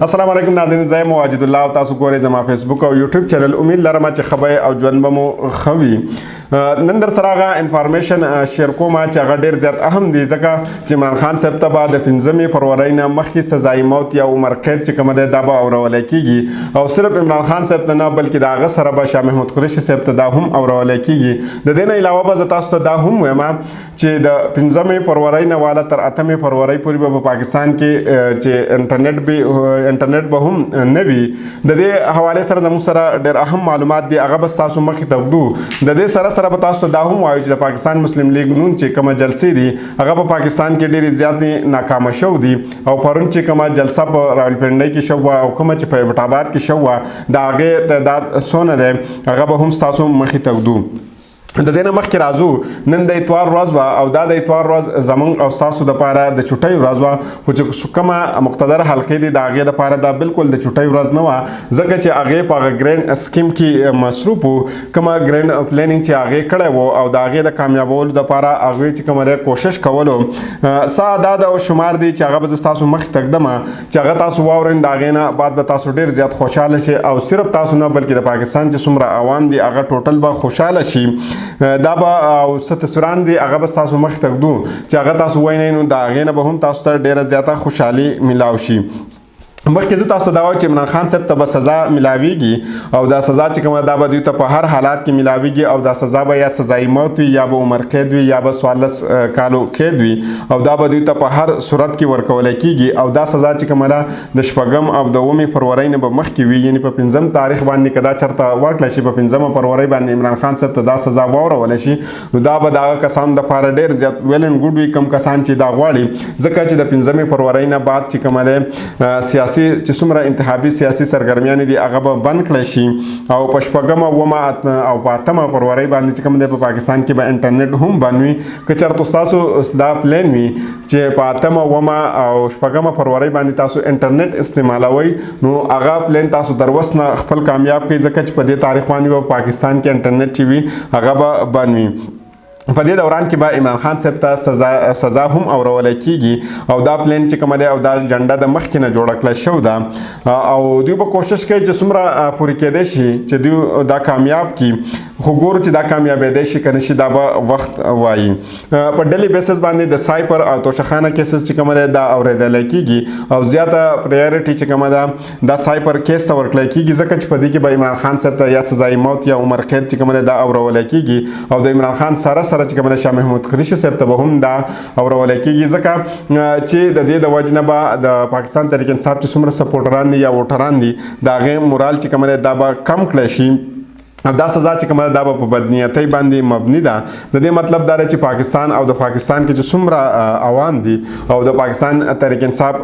السلام علیکم ناظرین، زه یم واجد الله او تاسو ګورئ زما فیسبوک او یوټیوب چینل. امید لرم چې ښه به او ژوند به مو ښه وي. نن در سره هغه انفارمیشن شیر کوم چې هغه ډیر زیات اهم دی، ځکه چې عمران خان صاحب ته به د 5 فرورۍ نه مخکې سزای موت یا عمر قید چې کومه ده دا به اورول کېږي، او صرف عمران خان صاحب ته نه بلکې د هغه سره به شاه محمود قریشي صاحب ته دا هم اورول کېږي. د دې نه علاوه به زه تاسو ته دا هم وایم چې د 5 فرورۍ نه والا تر 8 فرورۍ پورې به په پاکستان کې چې انټرنیټ به هم نه وي. د دې حواله سره زموږ سره ډېر اهم معلومات دي، هغه به تاسو مخې ته ږدو. د دې سره سره به تاسو ته دا هم وایو چې د پاکستان مسلم لیګ نون چې کومه جلسې دي هغه په پاکستان کې ډېرې زیاتې ناکامه شو دي، او پرون چې کومه جلسه په راولپنډۍ کې شوه او کومه چې په ایبټ آباد کې شوه د هغې تعداد څونه دی هغه به هم ستاسو مخې ته ږدو. د دې نه مخکې راځو، نن د اتوار ورځ وه او دا د اتوار ورځ زمونږ او ستاسو دپاره د چوټۍ ورځ وه، خو چې کومه مقتدر حلقې دي د هغې دپاره دا بالکل د چوټۍ ورځ نه وه، ځکه چې هغې په هغه ګرینډ سکیم کې مصروف وو، کومه ګرینډ پلانینګ چې هغې کړی وو او د هغې د کامیابولو دپاره هغوی چې کومه دی کوشش کولو. څه اعداد او شمار دي چې هغه به زه ستاسو مخې ته ږدم چې هغه تاسو واورئ، د هغې نه بعد به تاسو ډېر زیات خوشحاله شئ، او صرف تاسو نه بلکې د پاکستان چې څومره عوام دي هغه ټوټل به خوشحاله شي. دا به او څه تصویران دي هغه به ستاسو مخې ته ږدو چې هغه تاسو وینئ، نو د هغې نه به هم تاسو ته ډېره زیاته خوشحالي میلاو شي. مخکې زه تاسو ته دا وایم چې عمران خان صاحب ته به سزا میلاویږي، او دا سزا چې کومه دا به دوی ته په هر حالات کې میلاویږي، او دا سزا به یا سزای موت وي یا به عمر قید وي یا به 14 کالو قید وي، او دا به دوی ته په هر صورت کې ورکول کېږي. او دا سزا چې کومه ده د 6 او د 7 فرورۍ نه به مخکې وي، یعنې په 5 تاریخ باندې که دا چېرته ورکړی شي، په 5 فرورۍ باندې عمران خان صاحب ته دا سزا واورول شي، نو دا به د هغه کسانو دپاره ډېر زیات ویل اینډ ګډ وي کوم کسان چې دا غواړي، ځکه چې د 5 فرورۍ نه بعد چې کومه ده سیاسي چې څومره انتخابي سیاسي سرګرمیانې دي هغه به بند کړی شي، او په 6، 7 او په 8 فرورۍ باندې چې کوم دی په پاکستان کې به انټرنیټ هم بند وي. که چېرته ستاسو دا پلان وي چې په 8، 7 او 6 فرورۍ باندې تاسو انټرنیټ استعمالوئ، نو هغه پلان تاسو در وس نه خپل کامیاب کړئ، ځکه چې په دې تاریخ باندې به پاکستان کې انټرنیټ چې وي هغه به بند وي. په دې دوران کې به عمران خان صاحب ته سزا هم اورول کېږي، او دا پلان چې کومه دی او دا جنډه د مخکې نه جوړه کړی شو ده، او دوی به کوشش کوي چې څومره پورې کېدی شي چې دوی دا کامیاب کړي، خو ګورو چې دا کامیابېدی شي که نه شي دا به وخت وایي. په ډیلي بیسس باندې د سایپر او توشخانه کیسز چې کومه ده دا اورېدلی کېږي، او زیاته پریارټي چې کومه ده دا سایپر کیس ته ورکړی کېږي، ځکه چې په دې کې به عمران خان صاحب ته یا سزای موت یا عمر قید چې کومه ده دا اورول کېږي، او د عمران خان سره سره چې کومه ده شاه محمود قریشي صاحب ته به هم دا اورول کېږي، ځکه چې د دې د وجې نه به د پاکستان تحریک انصاف چې څومره سپورټران دي یا ووټران دي د هغې مورال چې کومه ده دا به کم کړی شي، او دا سزا چې کومه ده دا به په بدنیتۍ باندې مبني ده. د دې مطلب دا دی چې پاکستان او د پاکستان کې چې څومره عوام دي او د پاکستان تحریک انصاف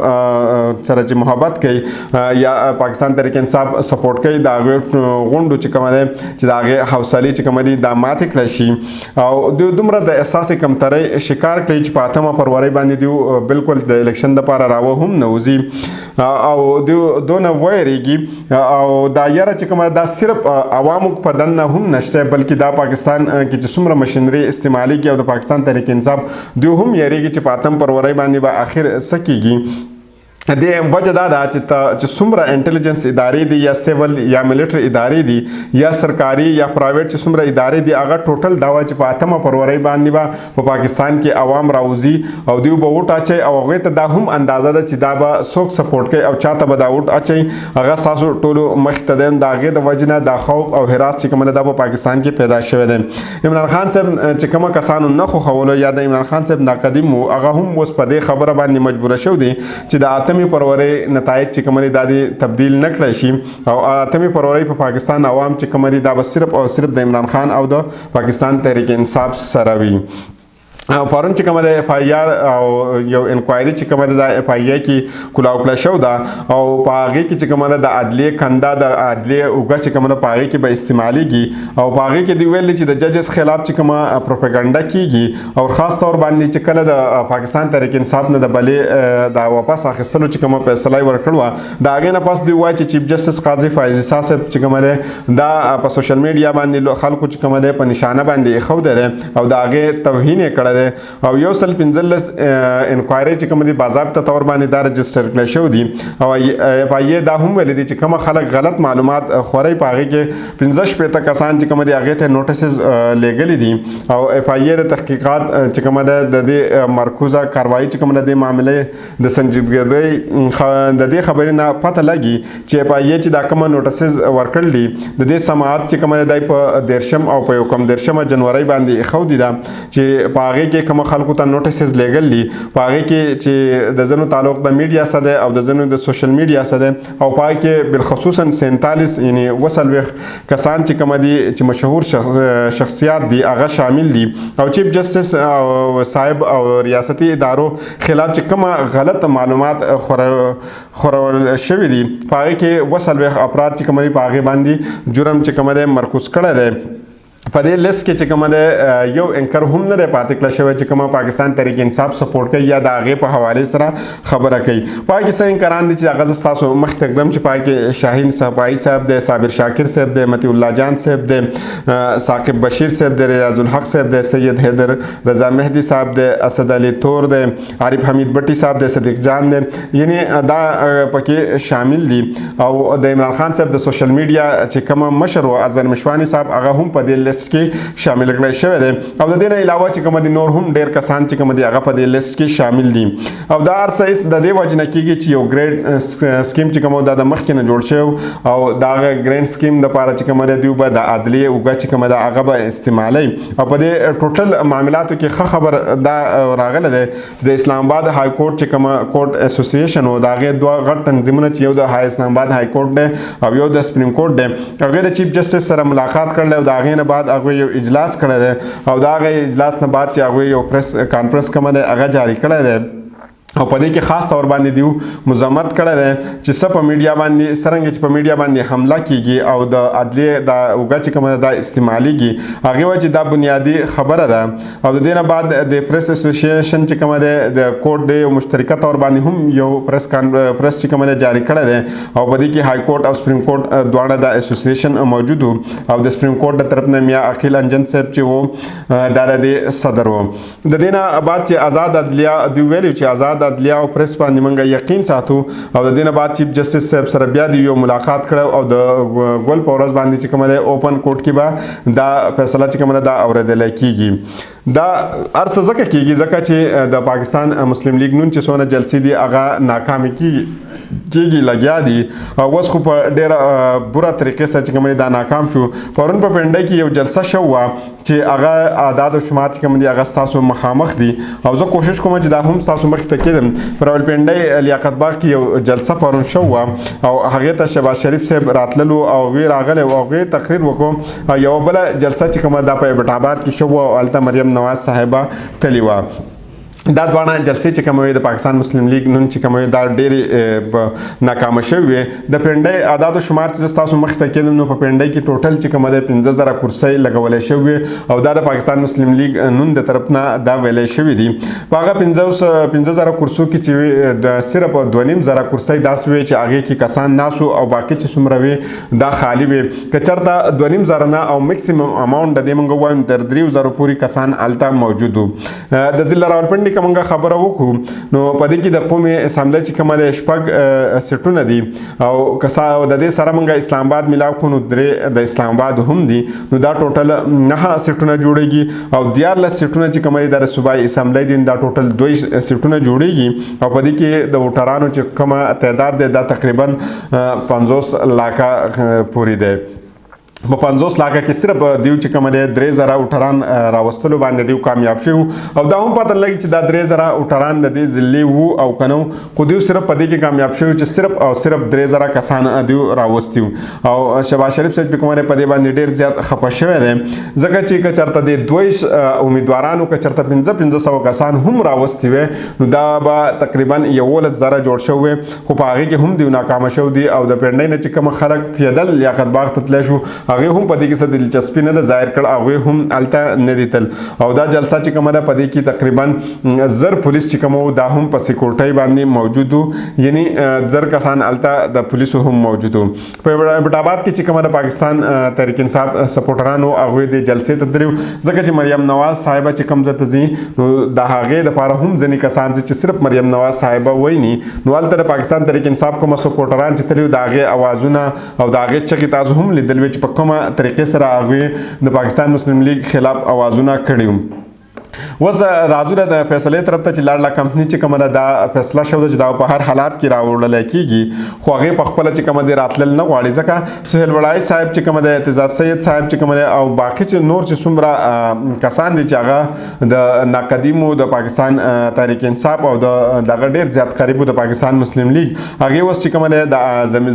سره چې محبت کوي یا پاکستان تحریک انصاف سپورټ کوي، د هغې غونډو چې کومه ده چې د هغې حوصلې چې کومه دي دا ماتې کړی شي، او دوی دومره د احساس کمترۍ شکار کړي چې په 8 فرورۍ باندې دوی بالکل د الیکشن دپاره راوه هم نه وځي، او دوی دونه ویرېږي. او دا یره چې کومه دا صرف عوامو په دننه هم نشته، بلکې دا پاکستان کې چې څومره مشینري استعمالېږي او د پاکستان تحریک انصاف دوی هم یریږي چې په 8 فرورۍ باندې به اخر څه کېږي. دې وجه دا ده چې څومره انټلیجنس ادارې دي یا سیول یا ملټري ادارې دي یا سرکاري یا پرایویټ چې څومره ادارې دي هغه ټوټل دا وایي چې په 8 فرورۍ باندې به په پاکستان کې عوام راوځي او دوی به ووټ اچوي، او هغوی ته دا هم اندازه ده چې دا به څوک سپورټ کوي او چا ته به دا ووټ اچوي، هغه ستاسو ټولو مخې ته دی. د هغې د وجې نه دا خوف او هراس چې کومه ده دا په پاکستان کې پیدا شوی دی. عمران خان صاحب چې کومه کسانو نه خوښولو یا د عمران خان صاحب ناقدیم وو، هغه هم اوس په دې خبره باندې مجبوره شوی دی چې د 8 فرورۍ نتایج چې کوم دي دا دې تبدیل نه کړی شي، او 8 فرورۍ په پاکستان عوام چې کوم دي دا به صرف او صرف د عمران خان او د پاکستان تحریک انصاف سره وي. او پرون چې کومه ده اف آی آر او یو انکوایري چې کومه ده دا اف آی ای کې کولاو کړی شو ده، او په هغې کې چې کومه ده د عدلیې کنده د عدلیې اوږه چې کومه ده په هغې کې به استعمالېږي، او په هغې کې دوی ویل چې د ججز خلاف چې کومه پروپاګنډه کېږي، او خاص طور باندې چې کله د پاکستان تحریک انصاف نه د بلې د واپس اخیستلو چې کومه فیصله یې ورکړې وه، د هغې نه پس دوی وایي چې چیف جسټس قاضي فایز عیسی صاحب چې کومه ده دا په سوشل میډیا باندې خلکو چې کومه ده په نشانه باندې ایښودی دی او د هغې توهین یې کړی دی. دی او یو سل 15 انکوایري چې کوم دي باضابطه تور باندې دا رجسټر کړی شوی دي. او اف آی ای دا هم ویلي دي چې کوم خلک غلط معلومات خوري په هغې کې 65 کسان چې کوم دي هغې ته نوټسز لیږلي دي. او اف آی ای د تحقیقات چې کومه ده د دې مرکوزه کاروایی چې کومه ده د دې معاملې د سنجیدګۍ د دې خبرې نه پته لګي چې اف آی ای چې دا کومه نوټسز ورکړل دي د دې سماعت چې کومه ده په 13 او په 31 جنوري باندې ایښودي ده چې په هغې کې کوم خلکو ته نوټسز لیږل دي، په هغې کې چې د ځینو تعلق د میډیا سره دی او د ځینو د سوشل میډیا سره دی، او په هغې کې بالخصوصا 47 یعنی 40 کسان چې کوم دي چې مشهور شخصیات دي هغه شامل دي. او چیف جسټس او صاحب او ریاستي ادارو خلاف چې کومه غلط معلومات خورول شوي دي په هغې کې 40 افراد چې کوم دي په هغې باندې جرم چې کوم دی مرکوز کړی دی. په دې لیست کې چې کومه ده یو انکر هم نه دی پاتې کړی شوی چې کومه پاکستان تحریک انصاف سپورټ کوي یا د هغې په حوالې سره خبره کوي. په هغې کې څه انکران دي چې هغه زه ستاسو مخې ته ږدم چې په هغې کې شاهین صفایي صاحب دی، صابر شاکر صاحب دی، مطیع الله جان صاحب دی، ثاقب بشیر صاحب دی، ریاض الحق صاحب دی، سید حیدر رضا مهدي صاحب دی، اسد علي تور دی، عارف حمید بټي صاحب دی، صدیق جان دی، یعنی دا پکې شامل دي. او د عمران خان صاحب د سوشل میډیا چې کومه مشر و اظهر مشواني صاحب هغه هم په دې لیست کې شامل کړی شوی دی. او د دې نه علاوه چې کوم دي نور هم ډېر کسان چې کوم دي هغه په دې لیست کې شامل دي. او دا هر څه د دې وجې نه کېږي چې یو ګریډ سکیم چې کوم دا د مخکې نه جوړ شوی او د هغه ګرینډ سکیم دپاره چې کوم دی دوی به د عدلیې اوږه چې کومه ده هغه به استعمالوي. او په دې ټوټل معاملاتو کې ښه خبر دا راغلی دی چې د اسلام آباد های کورټ چې کومه کورټ اسوسییشن و د هغې دوه غټ تنظیمونه چې یو د اسلام آباد های کورټ دی او یو د سپریم کورټ دی، هغې د چیف جسټس سره ملاقات کړی او د هغې نه بعد هغوی یو اجلاس کړی دی. او د هغې اجلاس نه بعد چې هغوی یو پریس کانفرنس کومه دی هغه جاري کړی دی. او په دې کې خاص طور باندې دیو مذمت کړی دی چې څه په میډیا باندې څرنګه چې په میډیا باندې حمله کیږي او د عدلیې د اوږه چې کومه ده دا استعمالیږي، هغې وایي چې دا بنیادي خبره ده. او د دې نه بعد د پریس اسوسییشن چې کومه ده د کورټ دی یو مشترکه طور باندې هم یو پریس چې کومه ده جاري کړی دی. او په دې کې های کورټ او سپریم کورټ دواړه د اسوسییشن موجود وو. او د سپریم کورټ د طرف نه میا عقیل انجن صاحب چې وو دا د دې صدر وو. د دې نه بعد چې آزاد عدلیه دوی ویلي چې آزاد عدلیه او پریس باندې موږ یقین ساتو. او د دې نه بعد چیف جسټس صاحب سره بیا د یو ملاقات کړی او د ګل په ورځ باندې چې کومه ده اوپن کورټ کې به دا فیصله چې کومه ده دا اورېدلی کېږي. دا هر څه ځکه کېږي ځکه چې د پاکستان مسلم لیګ نون چې څونه جلسې دي هغه ناکامې کېږي لګیا دي. او اوس خو په ډېره بره طریقې سره چې کوم دی دا ناکام شو. پرون په پنډۍ کې یو جلسه شوه وه چې هغه اعداد او شمار چې کوم دي هغه ستاسو مخامخ دي او زه کوشش کوم چې دا هم ستاسو مخې ته کېدم. په راولپنډۍ لیاقت باغ کې یو جلسه پرون شوه وه او هغې ته شهباز شریف صاحب راتللو او هغوی راغلی او هغوی تقریر وکړو. او یوه بله جلسه چې کومه دا په ایبټ آباد کې شوه او هلته مریم نواز صاحبه تللې وه. دا دواړه جلسې چې کومه وې د پاکستان مسلم لیګ نون چې کومه وې دا ډېرې ناکامه شوې وې. د پنډۍ اعداد و شمار چې زه ستاسو مخې ته کېدم نو په پنډۍ کې ټوټل چې کومه ده 5000 کرسۍ لګولی شوې وې او دا د پاکستان مسلم لیګ نون د طرف نه دا ویلی شوي دي. په هغه 5000 کرسو کې چې وې د صرف 2500 کرسۍ داسې وې چې هغې کې کسان ناست وو او باقي چې څومره وې دا خالي وې. که چېرته 2500 نه او میکسیمم اماونټ د دې موږ ووایو تر 3000 پورې کسان هلته موجود وو. د ضلع راولپنډي که موږ خبره وکړو نو په دې کې د قومي اسمبلۍ چې کومه ده شپږ سیټونه دي او د دې سره موږ اسلام آباد ملاو کړو نو 3 د اسلام آباد هم دي، نو دا ټوټل 9 سیټونه جوړیږي او 13 سیټونه چې کومه دي د صوبایي اسمبلۍ دي دا ټوټل 2 سیټونه جوړیږي. او په دې کې د ووټرانو چې کومه تعداد دی دا تقریبا 50 لاکه پورې دی. په 50 لاکه کې صرف دیو چې کومه دی 3000 ووټران راوستلو باندې دیو کامیاب شوي وو. او دا هم پته لګي چې دا 3000 ووټران د دې ضلعې وو او که نه وو، خو دیو صرف په دې کې کامیاب شوي چې صرف او صرف 3000 کسان دیو راوستي وو. او شهباز شریف صاحب چې کومه دی په دې باندې ډېر زیات خفه شوی دی ځکه چې که چېرته دې دوی امیدوارانو که چېرته 500 کسان هم راوستي وی نو دا به تقریبا 11000 جوړ شوی وی، خو په هغې کې هم دیو ناکامه شوي دي. او د پنډۍ نه چې کوم خلک پیدل لیاقت باغ ته تللی شو هغه هم په دې کې څه دلچسپي نه ده ظاهر کړ، هغه هم هلته نه دي تل. او دا جلسه چې کومه ده په دې کې تقریبا 1000 پولیس چې کوم دا هم په سکیورټۍ باندې موجود وو، یعنی 1000 کسان هلته د پولیسو هم موجود وو. په ایبټ آباد کې چې کومه د پاکستان تحریک انصاف سپورټرانو هغوی د جلسې ته تللي، ځکه چې مریم نواز صاحبه چې کوم ځای ته ځي نو د هغې دپاره هم ځینې کسان ځي چې صرف مریم نواز صاحبه ویني. نو هلته د پاکستان تحریک انصاف کومه سپورټران چې تللي د هغې اوازونه او د هغې چغې تاسو هم لیدل وي چې په کومه طریقې سره هغوی د پاکستان مسلم لیګ خلاف اوازونه کړي وو. اوس راځو د فیصلې طرف ته چې لاډلا کمپنی چې کومه ده دا فیصله شوه چې دا په هر حالات کې راوړل کېږي، خو هغې په خپله چې کومه دی راتلل نه غواړي، ځکه سهیل وړای صاحب چې کومه دی، اعتزاز سید صاحب چې کومه دی او باقي چې نور چې څومره کسان دي چې هغه د ناقدیمو د پاکستان تحریک انصاف او د دغه ډېر زیات قریب د پاکستان مسلم لیګ، هغې اوس چې کومه دی د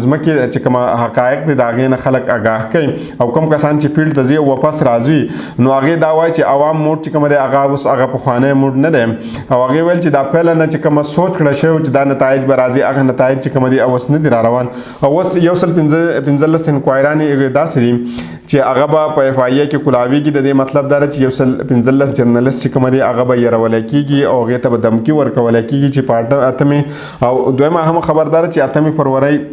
ځمکې چې کومه حقایق دي د هغې نه خلک اګاه کوي او کوم کسان چې فیلډ ته ځي او واپس راځي نو هغې دا وایي چې عوام موډ چې کومه دی هغه اوس هغه پخوانی موډ نه دی. او هغې ویل چې دا پهله نه چې کومه سوچ کړی شوی چې دا نتایج به راځي، هغه نتایج چې کومه دي اوس نه دي را روان. او اوس 115 انکوایرانې داسې دي چې هغه به په اف آی ای کې کولاویږي. د دې مطلب دا دی چې 115 جرنلست چې کومه دی هغه به یرولی کېږي او هغې ته به دمکي ورکولی کېږي چې په اتمې. او دویمه هم خبر دا ده چې 8 فرورۍ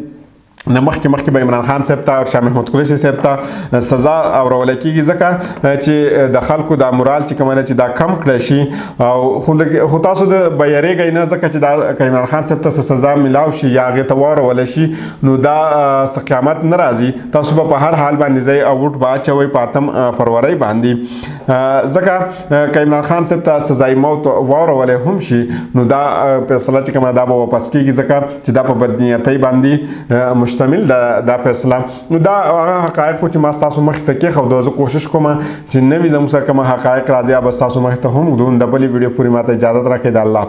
نه مخکې مخکې به عمران خان صاحب ته او شاه محمود قریشي صاحب ته سزا اورول کېږي، ځکه چې د خلکو دا مورال چې کومه ده چې دا کم کړی شي. او خو تاسو د به یریږئ نه، ځکه چې دا که عمران خان صاحب ته څه سزا میلاو شي یا هغې ته واورول شي نو دا څه قیامت نه راځي، تاسو به په هر حال باندې ځئ او ووټ به اچوئ په 8 فرورۍ باندې، ځکه که عمران خان صاحب ته سزای موت واورول هم شي نو دا فیصله چې کومه دا به واپس کېږي، ځکه چې دا په بدنیتۍ باندې مشتمل ده دا فیصله. نو دا هغه حقایق چې ما ستاسو مخې ته کېښودو، زه کوشش کوم چې نوي زموږ سره کوم حقایق راځي هغه به ستاسو مخې ته هم ږدو. د بلې ویډیو پورې ما ته اجازه راکړئ، د الله په